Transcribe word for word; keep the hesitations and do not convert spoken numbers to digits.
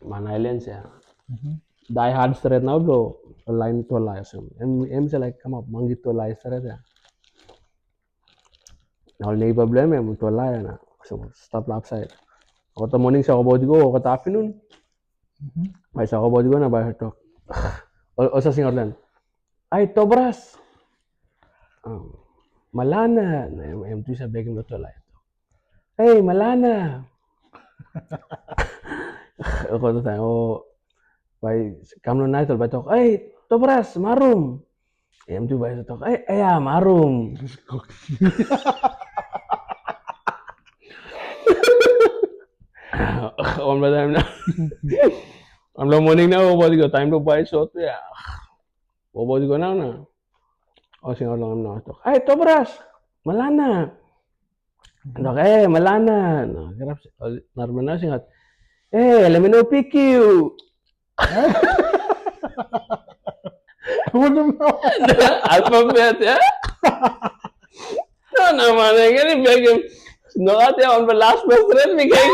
Man Islands ya. Die hard stret nau blo lain tolai olsem. Em em se laik kamap mangi tolai stret ya. Na ol neighbor blo em em tolai ya na. So stap la upside. Kota morning sa kobot go, kota afternoon. Bai sa kobot go na bai tok. Osa singot len. Ai tobras. Malana na em tu sa begim lo tolai. Hei, Malana. Ko tu tang, oh, bai kam lo nait ol bai tok, "Hei, tobras, marum." Em tu bai tok, "Hei, eh, ya, marum." Wan bai taim na. Wan lo morning na, oh, bai go taim lo bai sot ya. Bobo di go nau na. O singaut long em nau tok, "Ai, tobras, Malana." Tok, "Eh, Malana." Na gerap narmena singaut, "Eh, let me know pick you." Alphabet ya. No, no, man, I get it back. No, I think on the last person, we can